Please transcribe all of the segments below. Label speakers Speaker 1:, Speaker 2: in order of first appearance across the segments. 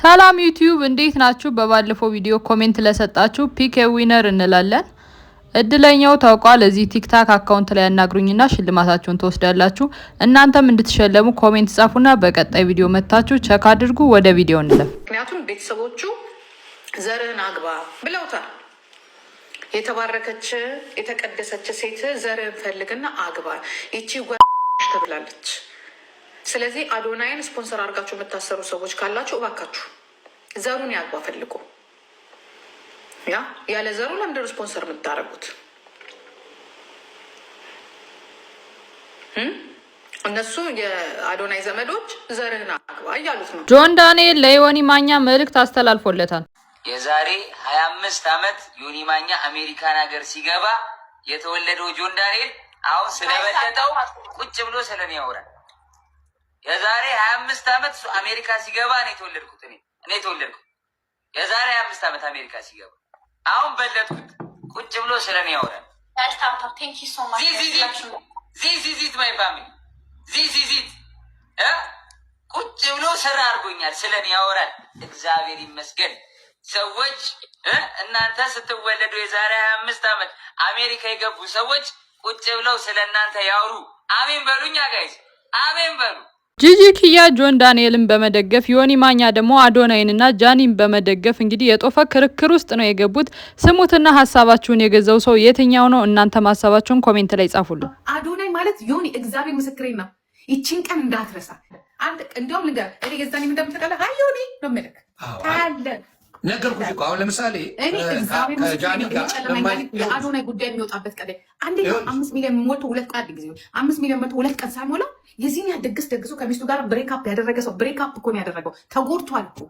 Speaker 1: ሰላም ዩቲዩብ፣ እንዴት ናችሁ? በባለፈው ቪዲዮ comment ለሰጣችሁ pick winner እንላለን። እድለኛው ታውቋል። እዚህ ቲክታክ account ላይ ያናግሩኝና ሽልማታችሁን ትወስዳላችሁ። እናንተም እንድትሸለሙ comment ጻፉና በቀጣይ ቪዲዮ መታችሁ check አድርጉ። ወደ ቪዲዮ እንለፍ።
Speaker 2: ምክንያቱም ቤተሰቦቹ ዘርህን አግባ ብለውታል። የተባረከች የተቀደሰች ሴት ዘርህን ፈልግና አግባ፣ ይቺ ተብላለች። ስለዚህ አዶናይን ስፖንሰር አድርጋችሁ የምታሰሩ ሰዎች ካላችሁ እባካችሁ ዘሩን ያግባ ፈልጎ። ያ ያለ ዘሩ ለምንድን ስፖንሰር የምታደርጉት? እነሱ የአዶናይ ዘመዶች ዘርህን አግባ እያሉት ነው።
Speaker 1: ጆን ዳንኤል ለዮኒ ማኛ መልእክት አስተላልፎለታል።
Speaker 3: የዛሬ 25 ዓመት ዮኒ ማኛ አሜሪካን ሀገር ሲገባ የተወለደው ጆን ዳንኤል አሁን ስለበለጠው ቁጭ ብሎ ስለኔ ያወራል። የዛሬ 25 ዓመት አሜሪካ ሲገባ እኔ የተወለድኩት፣ እኔ የተወለድኩት የዛሬ 25 ዓመት አሜሪካ ሲገባ አሁን በለጥኩት። ቁጭ ብሎ ስለኔ ያወራል። This is it, my family, this is it። ቁጭ ብሎ ስራ አድርጎኛል። ስለኔ ያወራል። እግዚአብሔር ይመስገን። ሰዎች፣ እናንተ ስትወለዱ የዛሬ 25 ዓመት አሜሪካ የገቡ ሰዎች ቁጭ ብለው ስለ እናንተ ያውሩ። አሜን በሉኛ guys፣ አሜን በሉ።
Speaker 1: ጂጂ ኪያ ጆን ዳንኤልን በመደገፍ፣ ዮኒ ማኛ ደግሞ አዶናይንና ጃኒን በመደገፍ እንግዲህ የጦፈ ክርክር ውስጥ ነው የገቡት። ስሙትና ሀሳባችሁን የገዛው ሰው የትኛው ነው? እናንተም ሀሳባችሁን comment ላይ ጻፉልን።
Speaker 4: አዶናይ ማለት ዮኒ፣ እግዚአብሔር ምስክሬ ነው። ይቺን ቀን እንዳትረሳ። አንድ እንዲያውም ልንገር፣ እኔ የዛኔ እንደምትቀለ hi ዮኒ ነው የምልህ ታያለህ።
Speaker 5: ነገርኩሽ እኮ፣ አሁን ለምሳሌ
Speaker 4: እኔ እግዚአብሔር
Speaker 5: ከጃኒ ጋር
Speaker 4: የአዶናይ ጉዳይ የሚወጣበት ቀን አንዴ 5 ሚሊዮን ሞልቶ 2 ቀን፣ አንድ ጊዜ 5 ሚሊዮን ሞልቶ 2 ቀን ሳይሞላ የዚህን ያህል ድግስ ደግሶ ከሚስቱ ጋር break up ያደረገ ሰው፣ break up እኮ ነው ያደረገው። ተጎድቷል እኮ፣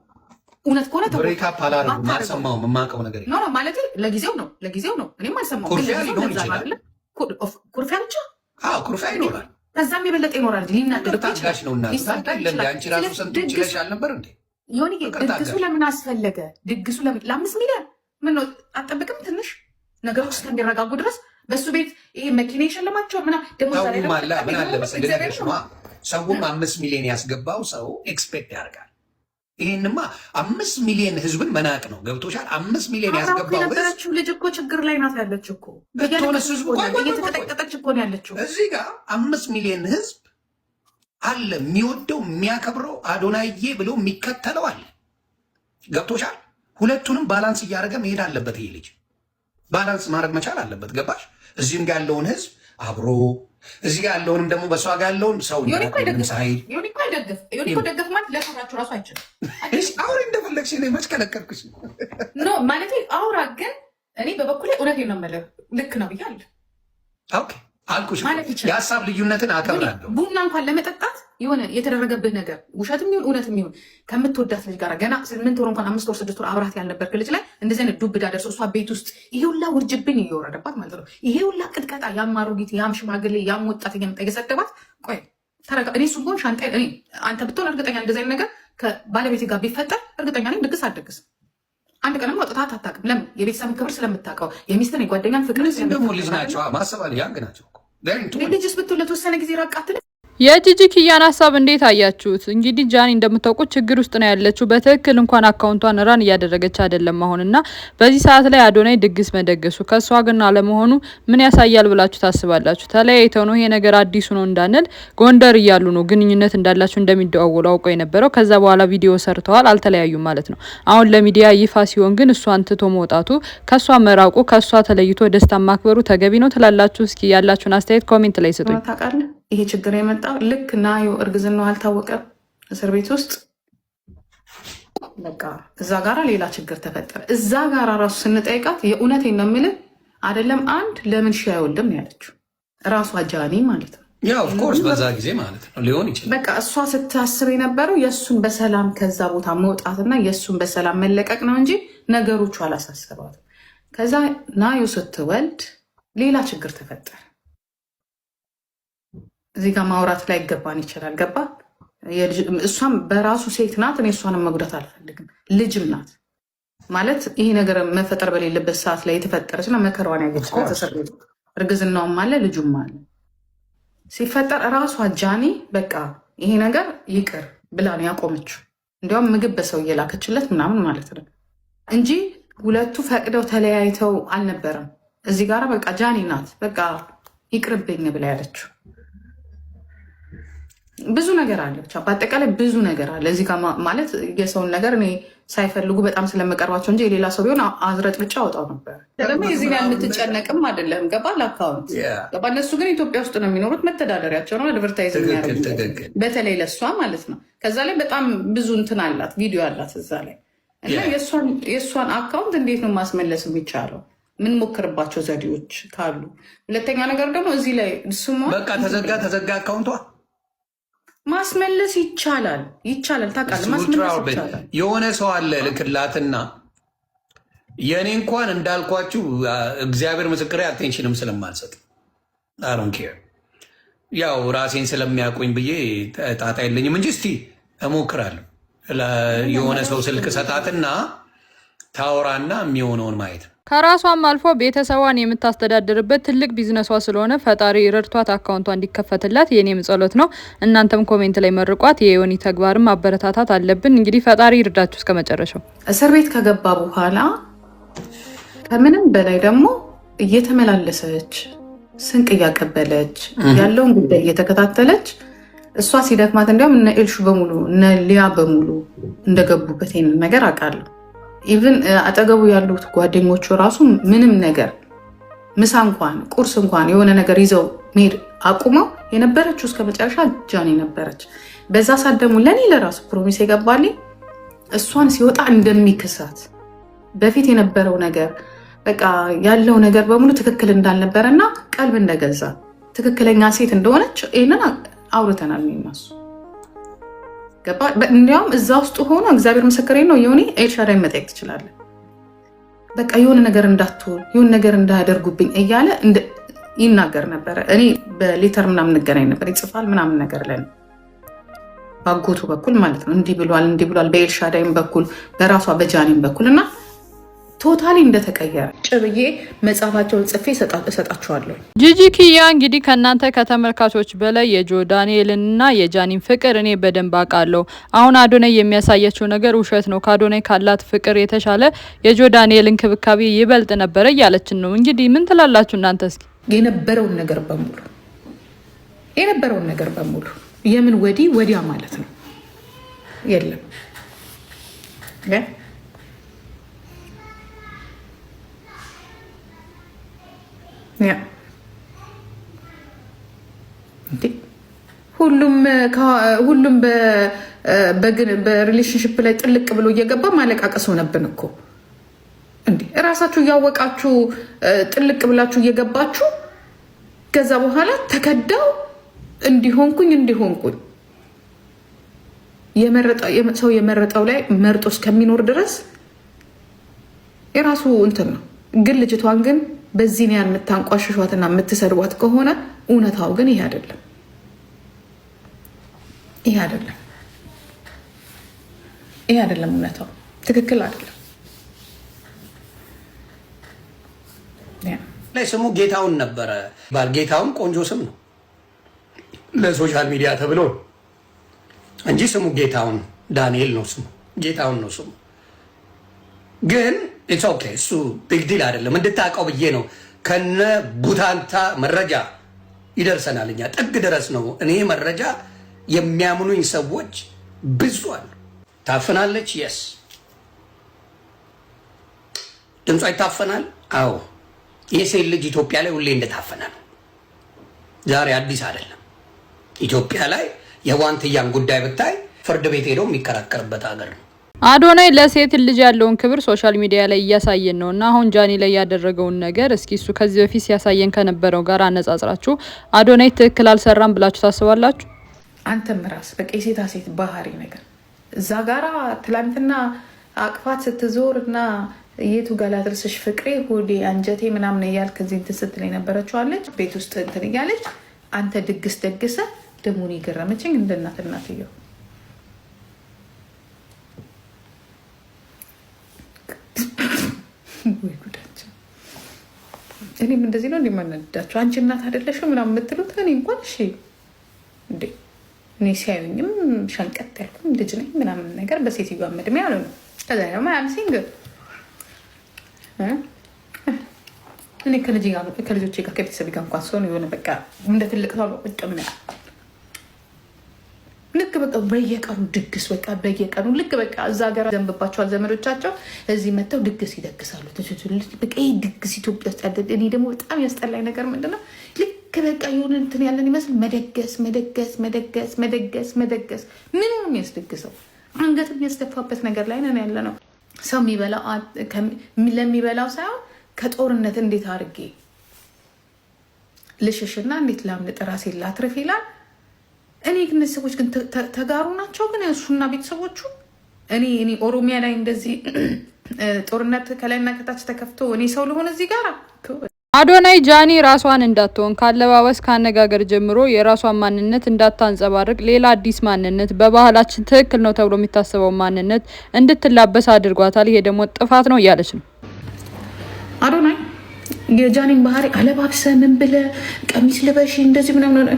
Speaker 4: እውነት ከሆነ።
Speaker 5: Break up አላደረጉም። አልሰማሁም። የማውቀው ነገር
Speaker 4: No, no፣ ማለት ለጊዜው ነው፣ ለጊዜው ነው። እኔም አልሰማሁም።
Speaker 5: ኩርፊያ ሊኖር ይችላል።
Speaker 4: ኩርፊያ ብቻ።
Speaker 5: አዎ፣ ኩርፊያ ይኖራል።
Speaker 4: ከዛም የበለጠ ይኖራል። ሊናደድ
Speaker 5: ታጋሽ ነው እና አንቺ ራሱ ሰንቱ ችለሽ አልነበር እንዴ?
Speaker 4: ዮኒ፣ ድግሱ ለምን አስፈለገ? ድግሱ ለምን ለ5 ሚሊዮን? ምን ነው አጠብቅም? ትንሽ ነገሮች እስከሚረጋጉ ድረስ በእሱ ቤት ይሄ መኪና የሸለማቸው ምና ደግሞ
Speaker 5: ምን አለ መሰለሽ፣ ሰውም 5 ሚሊዮን ያስገባው ሰው expect ያደርጋል። ይህንማ 5 ሚሊዮን ህዝብን መናቅ ነው። ገብቶሻል? 5 ሚሊዮን ያስገባው ህዝብ
Speaker 4: የነበረችው ልጅ እኮ ችግር ላይ ናት ያለችው እኮ።
Speaker 5: ብትሆንስ ህዝቡ
Speaker 4: እየተቀጠቀጠች እኮ ነው ያለችው።
Speaker 5: እዚህ ጋር 5 ሚሊዮን ህዝብ አለ፣ የሚወደው፣ የሚያከብረው፣ አዶናዬ ብሎ የሚከተለው አለ። ገብቶሻል? ሁለቱንም balance እያደረገ መሄድ አለበት። ይሄ ልጅ balance ማድረግ መቻል አለበት። ገባሽ? እዚህም ጋር ያለውን ህዝብ አብሮ እዚህ ጋር ያለውንም ደግሞ በእሷ ጋር ያለውን ሰው
Speaker 4: ሳይል ዮኒ እኮ አይደግፍ። ዮኒ እኮ ደገፍ ማለት ለሰራችሁ ራሱ አይችልም።
Speaker 5: አውሪ እንደፈለግሽ፣ እኔ መች ከለከልኩሽ?
Speaker 4: No፣ ማለት አውራ፣ ግን እኔ በበኩሌ እውነቴን ነው የምልህ፣ ልክ ነው ብያለሁ።
Speaker 5: Okay አልኩሽ፣ የሀሳብ ልዩነትን አከብራለሁ።
Speaker 4: ቡና እንኳን ለመጠጣት የሆነ የተደረገብህ ነገር ውሸትም ይሁን እውነትም ይሁን ከምትወዳት ልጅ ጋር ገና 8 ወር እንኳን 5 ወር 6 ወር አብራት ያልነበርክ ልጅ ላይ እንደዚህ አይነት ዱብ እዳ ደርሶ እሷ ቤት ውስጥ ይሄ ሁላ ውርጅብኝ እየወረደባት ማለት ነው። ይሄ ሁላ ቅጥቀጣ፣ ያም አሮጊት፣ ያም ሽማግሌ፣ ያም ወጣት እየመጣ እየሰደባት፣ ቆይ ተረጋ። እኔ እሱን ብሆን ሻንጣ፣ እኔ አንተ ብትሆን እርግጠኛ እንደዚህ አይነት ነገር ከባለቤቴ ጋር ቢፈጠር እርግጠኛ ነኝ ድግስ አልደግስም። አንድ ቀንም ወጥታት አታውቅም። ለምን? የቤተሰብን ክብር ስለምታውቀው፣ የሚስትን የጓደኛን ፍቅር።
Speaker 5: ደግሞ ልጅ ናቸው፣ ማሰብ young ናቸው።
Speaker 4: ልጅስ ብትሆን ለተወሰነ ጊዜ ራቃት።
Speaker 1: የጂጂ ኪያን ሀሳብ እንዴት አያችሁት? እንግዲህ ጃኒ እንደምታውቁት ችግር ውስጥ ነው ያለችው። በትክክል እንኳን account ቷን run እያደረገች አይደለም አሁን። እና በዚህ ሰዓት ላይ አዶናይ ድግስ መደገሱ ከእሷ ግን አለመሆኑ ምን ያሳያል ብላችሁ ታስባላችሁ? ተለያይተው ነው፣ ይሄ ነገር አዲሱ ነው እንዳንል ጎንደር እያሉ ነው ግንኙነት እንዳላችሁ እንደሚደዋወሉ አውቀው የነበረው። ከዛ በኋላ ቪዲዮ ሰርተዋል፣ አልተለያዩም ማለት ነው። አሁን ለሚዲያ ይፋ ሲሆን ግን እሷን ትቶ መውጣቱ፣ ከእሷ መራቁ፣ ከእሷ ተለይቶ ደስታ ማክበሩ ተገቢ ነው ትላላችሁ? እስኪ ያላችሁን አስተያየት comment ላይ ስጡኝ።
Speaker 4: ታውቃለህ፣ ይሄ ችግር የመጣው ልክ ናዩ እርግዝናው አልታወቀም እስር ቤት ውስጥ፣ በቃ እዛ ጋራ ሌላ ችግር ተፈጠረ። እዛ ጋራ ራሱ ስንጠይቃት የእውነቴን ነው የምልህ፣ አይደለም አንድ ለምን ሺ አይወልድም ያለችው ራሷ ጃኒ ማለት ነው።
Speaker 5: Yeah, of course፣ በዛ ጊዜ ማለት ነው ሊሆን ይችላል።
Speaker 4: በቃ እሷ ስታስብ የነበረው የእሱን በሰላም ከዛ ቦታ መውጣትና የእሱን በሰላም መለቀቅ ነው እንጂ ነገሮቹ አላሳሰባትም። ከዛ ናዩ ስትወልድ ሌላ ችግር ተፈጠረ። እዚህ ጋር ማውራት ላይ ይገባን ይችላል። ገባ? እሷም በራሱ ሴት ናት። እኔ እሷንም መጉዳት አልፈልግም። ልጅም ናት ማለት ይሄ ነገር መፈጠር በሌለበት ሰዓት ላይ የተፈጠረች እና መከራዋን ያገች፣ እርግዝናውም አለ፣ ልጁም አለ። ሲፈጠር እራሷ ጃኒ በቃ ይሄ ነገር ይቅር ብላ ነው ያቆመችው። እንዲያውም ምግብ በሰው እየላከችለት ምናምን ማለት ነው እንጂ ሁለቱ ፈቅደው ተለያይተው አልነበረም። እዚህ ጋር በቃ ጃኒ ናት በቃ ይቅርብኝ ብላ ያለችው። ብዙ ነገር አለ፣ ብቻ በአጠቃላይ ብዙ ነገር አለ እዚህ ጋር። ማለት የሰውን ነገር እኔ ሳይፈልጉ በጣም ስለምቀርባቸው እንጂ የሌላ ሰው ቢሆን አዝረጥርጬ አወጣው ነበር። ደግሞ የዚህ የምትጨነቅም አይደለም። ገባ ለ account ገባ። እነሱ ግን ኢትዮጵያ ውስጥ ነው የሚኖሩት፣ መተዳደሪያቸው ነው። Advertise የሚያደርጉ በተለይ ለእሷ ማለት ነው። ከዛ ላይ በጣም ብዙ እንትን አላት፣ ቪዲዮ አላት እዛ ላይ። እና የእሷን account እንዴት ነው ማስመለስ የሚቻለው? የምንሞክርባቸው ዘዴዎች ካሉ። ሁለተኛ ነገር ደግሞ እዚህ ላይ ስሟ
Speaker 5: በቃ ተዘጋ ተዘጋ account ቷ።
Speaker 4: ማስመለስ ይቻላል፣ ይቻላል። ታውቃለህ፣ ማስመለስ ይቻላል።
Speaker 5: የሆነ ሰው አለ ልክላትና የእኔ እንኳን እንዳልኳችሁ እግዚአብሔር ምስክሬ attention ም ስለማልሰጥ I don't care፣ ያው ራሴን ስለሚያውቁኝ ብዬ ጣጣ የለኝም እንጂ እስቲ እሞክራለሁ። የሆነ ሰው ስልክ ሰጣትና ታወራና የሚሆነውን ማየት ነው።
Speaker 1: ከራሷም አልፎ ቤተሰቧን የምታስተዳድርበት ትልቅ ቢዝነሷ ስለሆነ ፈጣሪ ረድቷት account ቷ እንዲከፈትላት የኔም ጸሎት ነው። እናንተም comment ላይ መርቋት። የዮኒ ተግባርም ማበረታታት አለብን። እንግዲህ ፈጣሪ ይርዳችሁ እስከ መጨረሻው።
Speaker 4: እስር ቤት ከገባ በኋላ ከምንም በላይ ደግሞ እየተመላለሰች ስንቅ እያቀበለች ያለውን ጉዳይ እየተከታተለች እሷ ሲደክማት እንዲያውም እነ ኤልሹ በሙሉ እነ ሊያ በሙሉ እንደገቡበት ይሄንን ነገር አውቃለሁ። Even አጠገቡ ያሉት ጓደኞቹ ራሱ ምንም ነገር ምሳ እንኳን ቁርስ እንኳን የሆነ ነገር ይዘው መሄድ አቁመው የነበረችው እስከ መጨረሻ ጃኒ ነበረች። በዛ ሰዓት ደግሞ ለእኔ ለራሱ promise የገባልኝ እሷን ሲወጣ እንደሚክሳት፣ በፊት የነበረው ነገር በቃ ያለው ነገር በሙሉ ትክክል እንዳልነበረ እና ቀልብ እንደገዛ ትክክለኛ ሴት እንደሆነች ይህንን አውርተናል። እነሱ እንዲያውም እዛ ውስጥ ሆኖ እግዚአብሔር ምስክሬ ነው፣ የሆነ ኤልሻዳይ መጠየቅ ትችላለን። በቃ የሆነ ነገር እንዳትሆን የሆነ ነገር እንዳያደርጉብኝ እያለ ይናገር ነበረ። እኔ በ letter ምናምን እንገናኝ ነበር፣ ይጽፋል ምናምን ነገር ለን ባጎቱ በኩል ማለት ነው። እንዲህ ብሏል፣ እንዲህ ብሏል፣ በኤልሻዳይም በኩል በራሷ በጃኒም በኩል እና totally እንደተቀየረ ጭብዬ መጽሐፋቸውን ጽፌ እሰጣቸዋለሁ።
Speaker 1: ጂጂ ኪያ እንግዲህ ከእናንተ ከተመልካቾች በላይ የጆ ዳንኤልንና የጃኒን ፍቅር እኔ በደንብ አውቃለሁ። አሁን አዶናይ የሚያሳያቸው ነገር ውሸት ነው። ከአዶናይ ካላት ፍቅር የተሻለ የጆ ዳንኤል እንክብካቤ ይበልጥ ነበረ እያለችን ነው። እንግዲህ ምን ትላላችሁ እናንተ እስኪ?
Speaker 4: የነበረውን ነገር በሙሉ የምን ወዲህ ወዲያ ማለት ነው የለም። Yeah፣ ሁሉም በ relationship ላይ ጥልቅ ብሎ እየገባ ማለቃቀስ ሆነብን እኮ እንዴ! እራሳችሁ እያወቃችሁ ጥልቅ ብላችሁ እየገባችሁ ከዛ በኋላ ተከዳው እንዲሆንኩኝ እንዲሆንኩኝ ሰው የመረጠው ላይ መርጦ እስከሚኖር ድረስ የራሱ እንትን ነው። ግን ልጅቷን ግን በዚህ ያን የምታንቋሽሿትና የምትሰድቧት ከሆነ እውነታው ግን ይሄ አይደለም፣ ይሄ አይደለም፣ ይሄ አይደለም። እውነታው ትክክል አይደለም።
Speaker 5: ላይ ስሙ ጌታውን ነበረ ባል ጌታውን ቆንጆ ስም ነው ለ social media ተብሎ እንጂ ስሙ ጌታውን ዳንኤል ነው ስሙ፣ ጌታውን ነው ስሙ። ግን it's okay፣ እሱ big deal አይደለም። እንድታውቀው ብዬ ነው። ከነ ቡታንታ መረጃ ይደርሰናል። እኛ ጥግ ድረስ ነው። እኔ መረጃ የሚያምኑኝ ሰዎች ብዙ አሉ። ታፍናለች። Yes፣ ድምጿ ይታፈናል። አዎ፣ የሴት ልጅ ኢትዮጵያ ላይ ሁሌ እንደታፈነ ነው። ዛሬ አዲስ አይደለም። ኢትዮጵያ ላይ የዋንትያን ጉዳይ ብታይ ፍርድ ቤት ሄደው የሚከራከርበት ሀገር ነው።
Speaker 1: አዶናይ ለሴት ልጅ ያለውን ክብር social media ላይ እያሳየን ነው እና አሁን ጃኒ ላይ ያደረገውን ነገር እስኪ እሱ ከዚህ በፊት ሲያሳየን ከነበረው ጋር አነጻጽራችሁ አዶናይ ትክክል አልሰራም ብላችሁ ታስባላችሁ?
Speaker 4: አንተም ራስ በቃ የሴታ ሴት ባህሪ ነገር እዛ ጋራ ትላንትና አቅፋት ስትዞር እና የቱ ጋር ላድርስሽ ፍቅሬ፣ ሆዴ፣ አንጀቴ ምናምን እያልክ እዚህ እንትን ስትል የነበረችው አለች። ቤት ውስጥ እንትን እያለች አንተ ድግስ ደግሰ ደግሞ እኔ የገረመችኝ እንደ እናት እናትየው ወይ ጉዳቸው። እኔም እንደዚህ ነው እንደማናድዳቸው። አንቺ እናት አይደለሽም ምናምን የምትሉት እኔ እንኳን እሺ እንዴ እኔ ሲያዩኝም ሸንቀጥ ያልኩም ልጅ ነኝ ምናምን ነገር በሴትዮዋ እድሜ ያሉ ነው። ከዛ ደግሞ I'm single። እኔ ከልጆቼ ጋር ከቤተሰብ ጋር እንኳን ሲሆን የሆነ በቃ እንደ ትልቅ ሰው ቁጭ ምን ልክ በቃ በየቀኑ ድግስ፣ በቃ በየቀኑ ልክ በቃ እዛ ሀገር ዘንብባቸዋል ዘመዶቻቸው እዚህ መጥተው ድግስ ይደግሳሉ። በቃ ይህ ድግስ ኢትዮጵያ ውስጥ ያለ እኔ ደግሞ በጣም ያስጠላኝ ነገር ምንድነው? ልክ በቃ የሆነ እንትን ያለን ይመስል መደገስ መደገስ መደገስ መደገስ መደገስ። ምን ነው የሚያስደግሰው? አንገት የሚያስደፋበት ነገር ላይ ነን ያለ ነው። ሰው ለሚበላው ሳይሆን ከጦርነት እንዴት አድርጌ ልሽሽና እንዴት ላምልጥ ራሴን ላትርፍ ይላል። እኔ ግን እነዚህ ሰዎች ግን ተጋሩ ናቸው ግን እሱና ቤተሰቦቹ። እኔ ኦሮሚያ ላይ እንደዚህ ጦርነት ከላይና ከታች ተከፍቶ እኔ ሰው ልሆን እዚህ ጋር?
Speaker 1: አዶናይ ጃኒ ራሷን እንዳትሆን ካለባበስ ካነጋገር ጀምሮ የራሷን ማንነት እንዳታንጸባርቅ ሌላ አዲስ ማንነት፣ በባህላችን ትክክል ነው ተብሎ የሚታሰበው ማንነት እንድትላበስ አድርጓታል። ይሄ ደግሞ ጥፋት ነው እያለች ነው።
Speaker 4: አዶናይ የጃኒን ባህሪ አለባብሰ ምን ብለ ቀሚስ ልበሽ እንደዚህ ምናምን፣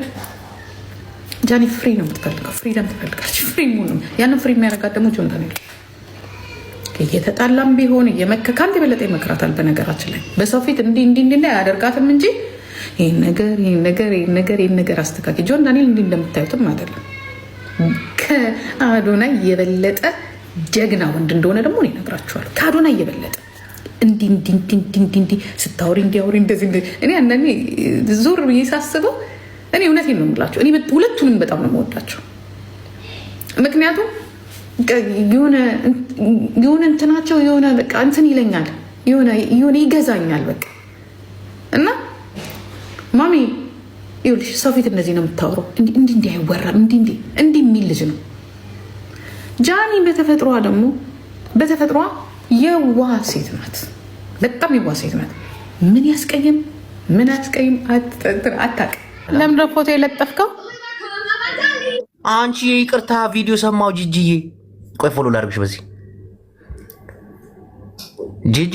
Speaker 4: ጃኒ free ነው የምትፈልገው፣ freedom ትፈልጋለች። Free መሆን፣ ያንን free የሚያደርጋት ደግሞ ጆን ዳንኤል እየተጣላም ቢሆን ከአንድ የበለጠ ይመክራታል። በነገራችን ላይ በሰው ፊት እንዲህ እንዲህ እንዲህ አያደርጋትም እንጂ ይህን ነገር ይህን ነገር ይህን ነገር ይህን ነገር አስተካክል። ጆን ዳንኤል እንዲህ እንደምታዩትም አይደለም። ከአዶናይ የበለጠ ጀግና ወንድ እንደሆነ ደግሞ እኔ እነግራችኋለሁ። ከአዶናይ የበለጠ እንዲህ እንዲህ እንዲህ እንዲህ እንዲህ ስታወሪ እንዲያወሪ እንደዚህ። እኔ አንዳንዴ ዞር ብዬ ሳስበው እኔ እውነቴን ነው የምላቸው። እኔ ሁለቱንም በጣም ነው የምወዳቸው። ምክንያቱም የሆነ እንትናቸው የሆነ በቃ እንትን ይለኛል፣ የሆነ ይገዛኛል በቃ። እና ማሚ ይኸውልሽ ሰው ፊት እንደዚህ ነው የምታወራው፣ እንዲህ እንዲህ አይወራም፣ እንዲህ እንዲህ እንዲህ የሚል ልጅ ነው። ጃኒ በተፈጥሯ ደግሞ በተፈጥሯ የዋህ ሴት ናት። በጣም የዋህ ሴት ናት። ምን ያስቀይም ምን አያስቀይም አታውቅም።
Speaker 2: ለምንድን ፎቶ የለጠፍከው?
Speaker 6: አንቺ የይቅርታ ቪዲዮ ሰማው ጂጂዬ። ቆይ follow ላድርግሽ በዚህ ጂጂ።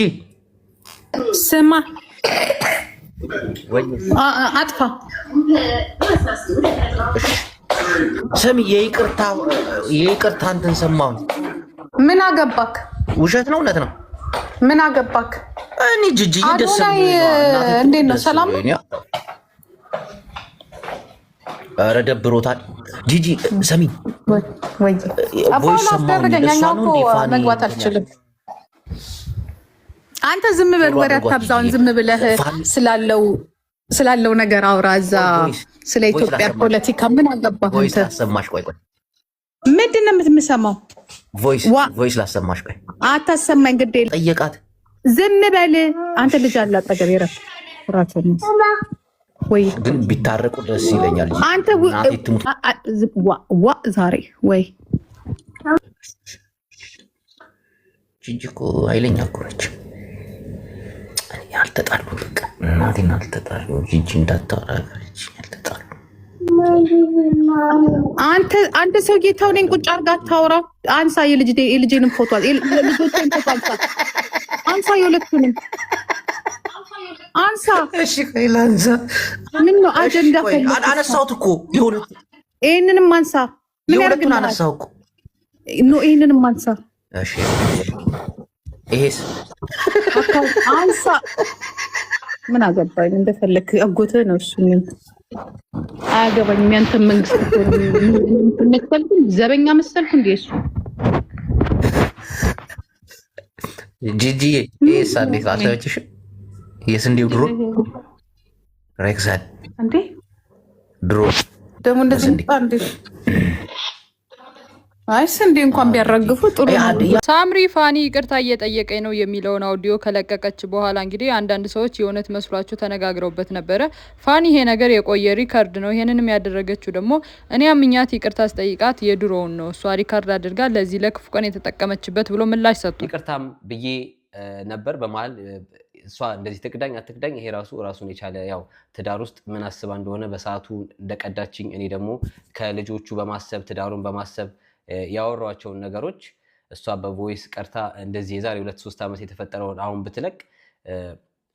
Speaker 2: ስማ፣ አጥፋ።
Speaker 6: ስሚ፣ የይቅርታ እንትን ሰማሁኝ።
Speaker 2: ምን አገባክ?
Speaker 6: ውሸት ነው እውነት ነው?
Speaker 2: ምን አገባክ?
Speaker 6: እኔ ጂጂዬ ደስ
Speaker 2: እንዴት ነው? ሰላም ነው?
Speaker 6: ኧረ ደብሮታል። ጂጂ ሰሚ፣ voice ሰማሁኝ። ለእሷ ነው እንዴ ፋኒ?
Speaker 2: መግባት አልችልም። አንተ ዝም በል፣ ወሬ አታብዛውን። ዝም ብለህ ስላለው ነገር አውራ። እዛ ስለ ኢትዮጵያ ፖለቲካ ምን አገባህ
Speaker 6: voice
Speaker 2: አንተ?
Speaker 6: ላሰማሽ፣ ቆይ ቆይ።
Speaker 2: ምንድን ነው የምትሰማው?
Speaker 6: Voice ላሰማሽ፣ ቆይ።
Speaker 2: አታሰማኝ፣ ግድ የለም።
Speaker 6: ጠየቃት።
Speaker 2: ዝም በል አንተ። ልጅ አለ አጠገብ ረፍ ወይ?
Speaker 6: ግን ቢታረቁ ደስ ይለኛል።
Speaker 2: አንተ
Speaker 6: እናቴ ትሙት።
Speaker 2: ዋ ዛሬ ወይ?
Speaker 6: ጂጂ እኮ ኃይለኛ እኮ ነች። እኔ አልተጣሉም፣ በቃ እናቴን አልተጣሉም። ጂጂ እንዳታወራ አልተጣሉም።
Speaker 2: አንተ ሰውዬ ተው፣ እኔን ቁጭ አድርጋ አታውራ። አንሳ፣ የልጄንም ፎቶ፣ የልጆቼን ፎቶ አንሳ፣ አንሳ፣ የሁለቱንም አንሳ።
Speaker 6: እሺ ቆይ ላንሳ።
Speaker 2: ምን ነው አጀንዳ?
Speaker 6: ቆይ አነሳሁት እኮ የሁለቱ
Speaker 2: ይሄንንም አንሳ። ምን
Speaker 6: የሁለቱን
Speaker 2: ያደርግልሃል?
Speaker 6: አነሳሁ እኮ።
Speaker 2: No፣ ይሄንንም አንሳ።
Speaker 6: እሺ ይሄስ?
Speaker 2: አንሳ። ምን አገባኝ? እንደፈለክ አጎትህ ነው እሱ። ምን አያገባኝም። ያንተ መንግስት መሰልኩ፣ ዘበኛ መሰልኩ እንዴ እሱ?
Speaker 6: ጂጂ ይሄስ እንዴት አልተመቸሽም? የስንዴው ድሮ ሬክሳል
Speaker 2: እንዴ
Speaker 6: ድሮ
Speaker 2: ደግሞ እንደዚህ
Speaker 6: ስንዴ።
Speaker 2: መጣ እንዴ? አይ ስንዴ እንኳን ቢያራግፉ ጥሩ ነው።
Speaker 1: ሳምሪ ፋኒ ይቅርታ እየጠየቀኝ ነው የሚለውን አውዲዮ ከለቀቀች በኋላ እንግዲህ አንዳንድ ሰዎች የእውነት መስሏቸው ተነጋግረውበት ነበረ። ፋኒ ይሄ ነገር የቆየ record ነው፣ ይሄንንም ያደረገችው ደግሞ እኔ አምኛት ይቅርታ ስጠይቃት የድሮውን ነው እሷ record አድርጋ ለዚህ ለክፉ ቀን የተጠቀመችበት ብሎ ምላሽ ሰጡ።
Speaker 7: ይቅርታም ብዬ ነበር። በመሀል እሷ እንደዚህ ትቅዳኝ አትቅዳኝ፣ ይሄ ራሱ ራሱን የቻለ ያው ትዳር ውስጥ ምን አስባ እንደሆነ በሰዓቱ እንደቀዳችኝ፣ እኔ ደግሞ ከልጆቹ በማሰብ ትዳሩን በማሰብ ያወሯቸውን ነገሮች እሷ በ voice ቀርታ እንደዚህ የዛሬ 2-3 ዓመት የተፈጠረውን አሁን ብትለቅ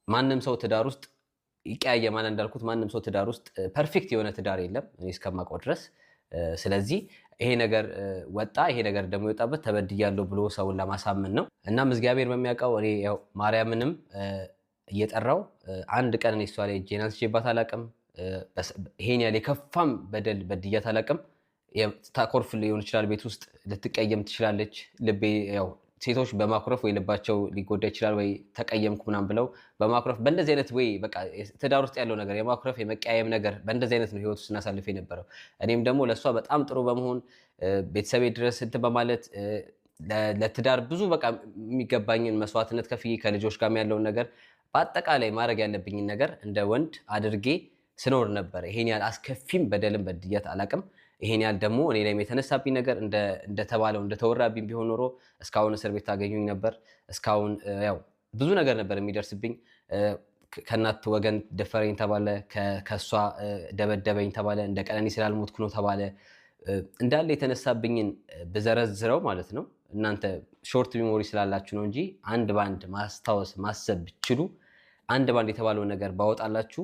Speaker 7: ማንም ሰው ትዳር ውስጥ ይቀያየማል። እንዳልኩት ማንም ሰው ትዳር ውስጥ perfect የሆነ ትዳር የለም እኔ እስከማውቀው ድረስ። ስለዚህ ይሄ ነገር ወጣ። ይሄ ነገር ደግሞ የወጣበት ተበድያለሁ ብሎ ሰውን ለማሳመን ነው። እናም እግዚአብሔር በሚያውቀው እኔ ያው ማርያምንም እየጠራው አንድ ቀን እኔ እሷ ላይ እጄን አንስቼባት አላውቅም። ይሄን ያህል የከፋም በደል በድያት አላውቅም። ታኮርፍ ሊሆን ይችላል፣ ቤት ውስጥ ልትቀየም ትችላለች። ልቤ ያው ሴቶች በማኩረፍ ወይ ልባቸው ሊጎዳ ይችላል፣ ወይ ተቀየምኩ ምናምን ብለው በማኩረፍ በእንደዚህ አይነት ወይ በቃ ትዳር ውስጥ ያለው ነገር የማኩረፍ የመቀያየም ነገር በእንደዚህ አይነት ነው ህይወት ውስጥ ስናሳልፍ የነበረው። እኔም ደግሞ ለእሷ በጣም ጥሩ በመሆን ቤተሰቤ ድረስ እንትን በማለት ለትዳር ብዙ በቃ የሚገባኝን መስዋዕትነት ከፍዬ ከልጆች ጋር ያለውን ነገር በአጠቃላይ ማድረግ ያለብኝን ነገር እንደ ወንድ አድርጌ ስኖር ነበር። ይሄን ያህል አስከፊም በደልም በድያት አላቅም። ይሄን ያህል ደግሞ እኔ ላይም የተነሳብኝ ነገር እንደተባለው እንደተወራብኝ ቢሆን ኖሮ እስካሁን እስር ቤት ታገኙኝ ነበር። እስካሁን ያው ብዙ ነገር ነበር የሚደርስብኝ። ከእናት ወገን ደፈረኝ ተባለ፣ ከእሷ ደበደበኝ ተባለ፣ እንደ ቀነኒ ስላልሞትኩ ነው ተባለ። እንዳለ የተነሳብኝን ብዘረዝረው ማለት ነው እናንተ short memory ስላላችሁ ነው እንጂ አንድ በአንድ ማስታወስ ማሰብ ብችሉ አንድ በአንድ የተባለውን ነገር ባወጣላችሁ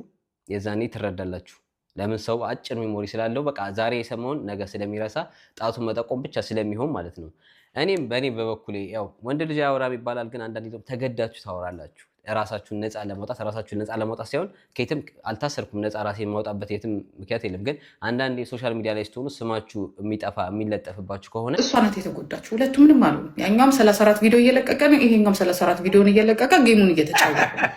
Speaker 7: የዛኔ ትረዳላችሁ። ለምን ሰው አጭር memory ስላለው በቃ ዛሬ የሰማውን ነገ ስለሚረሳ ጣቱን መጠቆም ብቻ ስለሚሆን ማለት ነው። እኔም በእኔ በበኩሌ ያው ወንድ ልጅ አያወራም ይባላል፣ ግን አንዳንዴ ደግሞ ተገዳችሁ ታወራላችሁ። ራሳችሁን ነፃ ለማውጣት፣ ራሳችሁን ነፃ ለማውጣት ሳይሆን ከየትም አልታሰርኩም፣ ነፃ ራሴን የማውጣበት የትም ምክንያት የለም። ግን አንዳንዴ social media ላይ ስትሆኑ ስማችሁ የሚጠፋ የሚለጠፍባችሁ ከሆነ
Speaker 4: እሷ ናት የተጎዳችው። ሁለቱ ምንም አሉ። ያኛውም 34 ቪዲዮ እየለቀቀ ነው፣ ይሄኛውም 34 ቪዲዮን እየለቀቀ game ኡን እየተጫወተ ነው።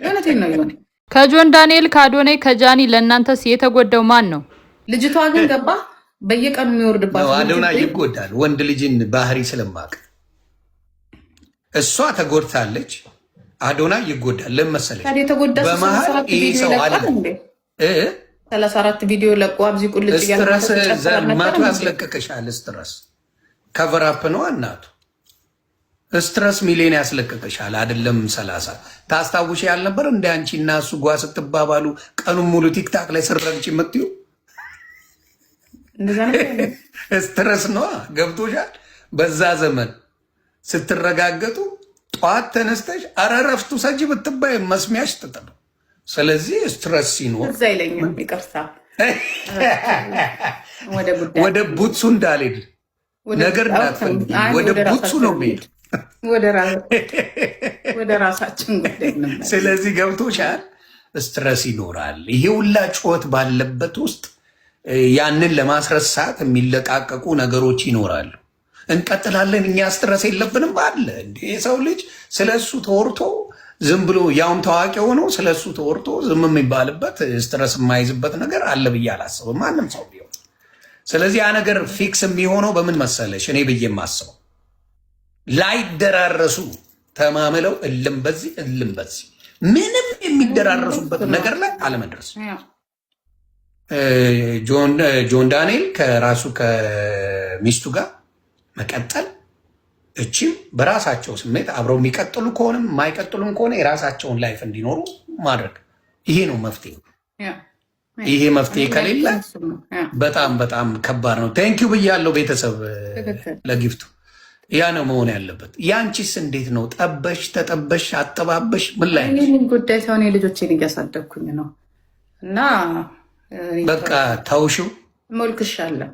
Speaker 4: የእውነቴን ነው ይሆን።
Speaker 1: ከጆን ዳንኤል፣ ከአዶናይ፣ ከጃኒ ለእናንተስ የተጎዳው ማን ነው?
Speaker 4: ልጅቷ ግን ገባ በየቀኑ የሚወርድባት
Speaker 5: አዶናይ ይጎዳል። ወንድ ልጅን ባህሪ ስለማቅ እሷ ተጎድታለች። አዶናይ ይጎዳል። ለምን መሰለሽ?
Speaker 4: የተጎዳ
Speaker 5: በመሀል ይሄ ሰው አለ።
Speaker 4: 34 ቪዲዮ ለቆ አብዚ ቁልጭ
Speaker 5: stress መቶ ያስለቅቅሻል። Stress cover up ነው እናቱ። Stress ሚሊዮን ያስለቅቅሻል። አይደለም 30 ታስታውሽ ያልነበር እንደ አንቺ እና እሱ ጓ ስትባባሉ ቀኑን ሙሉ TikTok ላይ ስረግጭ የምትዩ stress ነዋ። ገብቶሻል? በዛ ዘመን ስትረጋገጡ ጠዋት ተነስተሽ ኧረ እረፍቱ ሰጂ ብትባይ መስሚያሽ ጥጥ ነው። ስለዚህ stress ሲኖር
Speaker 4: እዛ ይለኛል። ይቅርታ
Speaker 5: ወደ ቡትሱ እንዳልሄድ ነገር እንዳትፈልጊ፣ ወደ ቡትሱ ነው የሚሄድ።
Speaker 4: ወደ ራሳችን ጉዳይ።
Speaker 5: ስለዚህ ገብቶሻል። Stress ይኖራል። ይሄ ሁላ ጩኸት ባለበት ውስጥ ያንን ለማስረሳት የሚለቃቀቁ ነገሮች ይኖራሉ። እንቀጥላለን። እኛ stress የለብንም አለ እንዴ? የሰው ልጅ ስለ እሱ ተወርቶ ዝም ብሎ ያውም ታዋቂ ሆኖ ስለ እሱ ተወርቶ ዝም የሚባልበት stress የማይዝበት ነገር አለ ብዬ አላስብም፣ ማንም ሰው ቢሆን። ስለዚህ ያ ነገር fix የሚሆነው በምን መሰለሽ፣ እኔ ብዬ የማስበው ላይደራረሱ ተማምለው እልም በዚህ እልም በዚህ ምንም የሚደራረሱበት ነገር ላይ አለመድረስ። ጆን ዳንኤል ከራሱ ከሚስቱ ጋር መቀጠል፣ እቺም በራሳቸው ስሜት አብረው የሚቀጥሉ ከሆነም የማይቀጥሉም ከሆነ የራሳቸውን life እንዲኖሩ ማድረግ፣ ይሄ ነው መፍትሄ። ይሄ መፍትሄ ከሌለ በጣም በጣም ከባድ ነው። Thank you ብያለሁ ቤተሰብ ለ gift ኡ። ያ ነው መሆን ያለበት። ያንቺስ እንዴት ነው? ጠበሽ ተጠበሽ አጠባበሽ ምን ላይ ነሽ?
Speaker 4: ይህንን ጉዳይ ሳይሆን የልጆቼን እያሳደግኩኝ ነው እና
Speaker 5: በቃ ታውሽው
Speaker 4: መልክሻለሁ።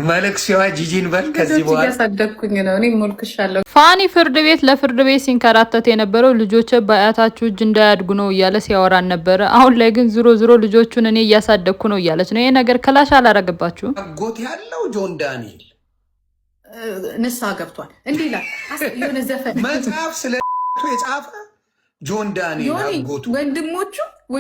Speaker 5: መልክ ሲዋ ጂጂን በል ከዚህ በኋላ
Speaker 4: እያሳደግኩኝ ነው። እኔ ሞልክሻለሁ።
Speaker 1: ፋኒ ፍርድ ቤት ለፍርድ ቤት ሲንከራተት የነበረው ልጆች በአያታችሁ እጅ እንዳያድጉ ነው እያለ ሲያወራን ነበረ። አሁን ላይ ግን ዞሮ ዞሮ ልጆቹን እኔ እያሳደግኩ ነው እያለች ነው። ይሄ ነገር clash አላረገባችሁም?
Speaker 5: አጎት ያለው ጆን ዳንኤል
Speaker 4: ንስሐ ገብቷል። እንዲህ ይላል የሆነ ዘፈን
Speaker 5: መጽሐፍ ስለ የጻፈ ጆን ዳንኤል አጎቱ
Speaker 4: ወንድሞቹ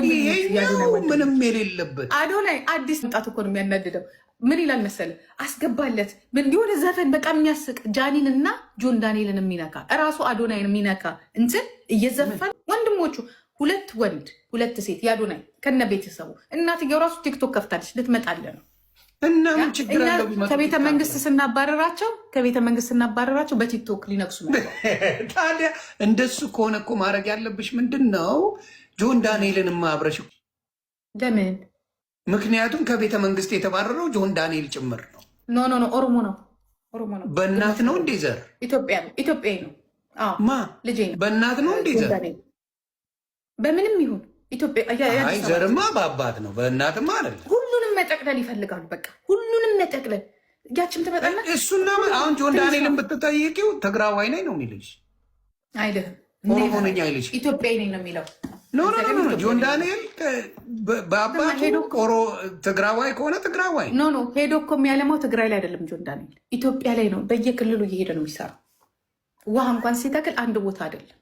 Speaker 5: ይሄኛው ምንም የሌለበት
Speaker 4: አዶናይ አዲስ መምጣት እኮ ነው የሚያናድደው። ምን ይላል መሰለ አስገባለት የሆነ ዘፈን በቃ የሚያስቅ ጃኒን እና ጆን ዳንኤልን የሚነካ እራሱ አዶናይን የሚነካ እንትን እየዘፈን ወንድሞቹ ሁለት ወንድ ሁለት ሴት የአዶናይ ከነ ቤተሰቡ እናትየው ራሱ TikTok ከፍታለች ልትመጣለ ነው።
Speaker 5: እና ምን ችግር አለው?
Speaker 4: ከቤተ መንግስት ስናባረራቸው ከቤተ መንግስት ስናባረራቸው በ TikTok ሊነግሱ ነው።
Speaker 5: ታዲያ እንደሱ ከሆነ እኮ ማድረግ ያለብሽ ምንድን ነው? ጆን ዳንኤልን አብረሽ
Speaker 4: ለምን?
Speaker 5: ምክንያቱም ከቤተ መንግስት የተባረረው ጆን ዳንኤል ጭምር ነው።
Speaker 4: No, no, no፣ ኦሮሞ ነው፣ ኦሮሞ ነው።
Speaker 5: በእናት ነው እንዴ ዘር?
Speaker 4: ኢትዮጵያ ነው፣ ኢትዮጵያዊ ነው።
Speaker 5: ማ
Speaker 4: ልጄ ነው።
Speaker 5: በእናት ነው እንዴ ዘር?
Speaker 4: በምንም ይሁን ኢትዮጵያ
Speaker 5: አይ
Speaker 4: የአዲስ አበባ
Speaker 5: ዘርማ በአባት ነው፣ በእናትማ አይደለም።
Speaker 4: ሁሉንም መጠቅለል ይፈልጋሉ። በቃ ሁሉንም መጠቅለል። ያችም ትመጣና
Speaker 5: እሱና አሁን ጆን ዳንኤልን ብትጠይቂው ትግራዋይ ነኝ ነው የሚልሽ።
Speaker 4: አይልህም።
Speaker 5: ኦሮሞ ነኝ አይልሽ።
Speaker 4: ኢትዮጵያዊ ነኝ ነው የሚለው።
Speaker 5: No, no, no, no፣ ጆን ዳንኤል በአባቱ ኦሮ ትግራዋይ ከሆነ ትግራዋይ ነው።
Speaker 4: No, no፣ ሄዶ እኮ የሚያለማው ትግራይ ላይ አይደለም። ጆን ዳንኤል ኢትዮጵያ ላይ ነው። በየክልሉ እየሄደ ነው የሚሰራው። ውሃ እንኳን ሲተክል አንድ ቦታ አይደለም።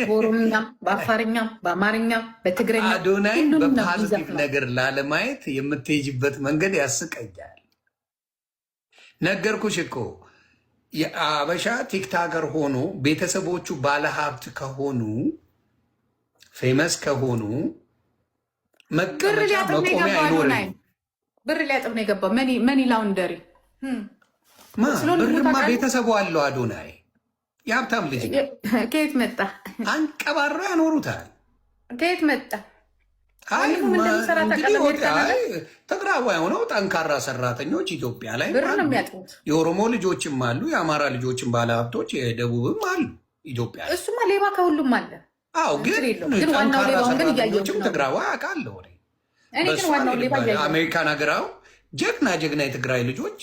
Speaker 4: በኦሮምኛም፣ በአፋርኛም፣ በአማርኛም፣ በትግረኛ
Speaker 5: አዶናይ
Speaker 4: ሁሉንም ነው
Speaker 5: በ positive
Speaker 4: የሚዘፍነው።
Speaker 5: ነገር ላለማየት የምትሄጅበት መንገድ ያስቀኛል። ነገርኩሽ እኮ፣ የአበሻ TikToker ሆኖ ቤተሰቦቹ ባለሀብት ከሆኑ፣ famous ከሆኑ
Speaker 4: ብር
Speaker 5: መቀመጫ
Speaker 4: ሊያጥብ ነው
Speaker 5: መቆሚያ
Speaker 4: የገባው
Speaker 5: አይኖርም።
Speaker 4: አዶናይ። ብር ሊያጥብ ነው የገባው። Money laundry
Speaker 5: ማ
Speaker 4: ስለሆነ
Speaker 5: ብርማ
Speaker 4: ታውቃለህ?
Speaker 5: ቤተሰቡ አለው። አዶናይ የሀብታም ልጅ ነው።
Speaker 4: ከየት መጣ?
Speaker 5: አንቀባረው ያኖሩታል።
Speaker 4: ከየት መጣ?
Speaker 5: አይ
Speaker 4: ወንድሙ ምን እንደሚሰራ
Speaker 5: እንግዲህ
Speaker 4: ታውቃለህ? አሜሪካን
Speaker 5: አይ ትግራዋይ ሆነው ጠንካራ ሰራተኞች ኢትዮጵያ ላይ
Speaker 4: ብር ነው
Speaker 5: አሉ።
Speaker 4: የሚያጥቡት።
Speaker 5: የኦሮሞ ልጆችም አሉ፣ የአማራ ልጆችም ባለሀብቶች፣ የደቡብም አሉ ኢትዮጵያ ላይ።
Speaker 4: እሱማ ሌባ ከሁሉም አለ።
Speaker 5: አዎ ግን
Speaker 4: እንትን የለውም። ግን ዋናው
Speaker 5: ጠንካራ
Speaker 4: ሌባውን ግን እያየሁት
Speaker 5: ሰራተኞችም
Speaker 4: ነው።
Speaker 5: ትግራዋይ አውቃለሁ እኔ።
Speaker 4: እኔ ግን
Speaker 5: በእሱ
Speaker 4: ዋናው ሌባ
Speaker 5: አልሄድም።
Speaker 4: እያየሁት ነው።
Speaker 5: አሜሪካን ሀገር አሁን ጀግና ጀግና የትግራይ ልጆች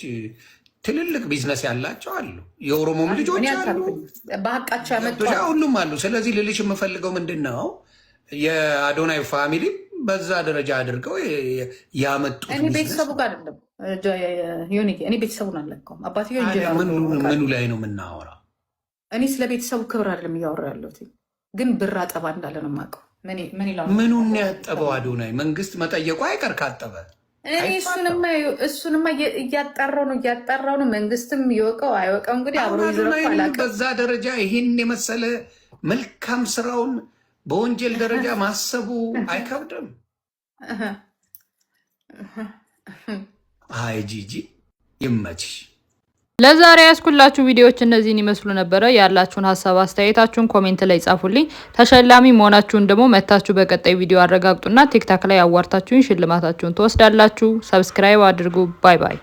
Speaker 5: ትልልቅ ቢዝነስ ያላቸው አሉ። የኦሮሞም ልጆች
Speaker 4: እኔ
Speaker 5: አሉ።
Speaker 4: አልታልኩም። በሀቃቸው ያመጡ
Speaker 5: ገብቶሻል? ሁሉም አሉ። ስለዚህ ልልሽ የምፈልገው ምንድን ነው፣ የአዶናይ family በዛ ደረጃ አድርገው ያመጡት
Speaker 4: እኔ
Speaker 5: ቢዝነስ
Speaker 4: ቤተሰቡ ጋር አይደለም ዮኒ፣ እኔ ቤተሰቡን አልነካውም። አባትየው
Speaker 5: ታዲያ
Speaker 4: ኢንጂነር
Speaker 5: ምኑ
Speaker 4: ነው።
Speaker 5: ምኑ ላይ ነው የምናወራው?
Speaker 4: እኔ ስለ ቤተሰቡ ክብር አይደለም እያወራ ያለሁት፣ ግን ብር አጠባ እንዳለ ነው የማውቀው። ምን ይላሉ?
Speaker 5: ምኑን ያጠበው አዶናይ? መንግስት መጠየቁ አይቀር ካጠበ።
Speaker 4: እኔ
Speaker 5: አይፋታም።
Speaker 4: እሱንማ እያጣራው ነው፣ እያጣራው ነው። መንግስትም ይወቀው አይወቀው እንግዲህ
Speaker 5: አሁን
Speaker 4: አብሮ ይዝረፉ
Speaker 5: አዶናይን
Speaker 4: አላውቅም።
Speaker 5: በዛ ደረጃ ይህን የመሰለ መልካም ስራውን በወንጀል ደረጃ ማሰቡ አይከብድም? አይ ጂጂ ይመችሽ።
Speaker 1: ለዛሬ ያስኩላችሁ ቪዲዮዎች እነዚህን ይመስሉ ነበረ። ያላችሁን ሀሳብ አስተያየታችሁን comment ላይ ጻፉልኝ። ተሸላሚ መሆናችሁን ደግሞ መታችሁ በቀጣይ ቪዲዮ አረጋግጡና TikTok ላይ አዋርታችሁን ሽልማታችሁን ትወስዳላችሁ። Subscribe አድርጉ። Bye bye።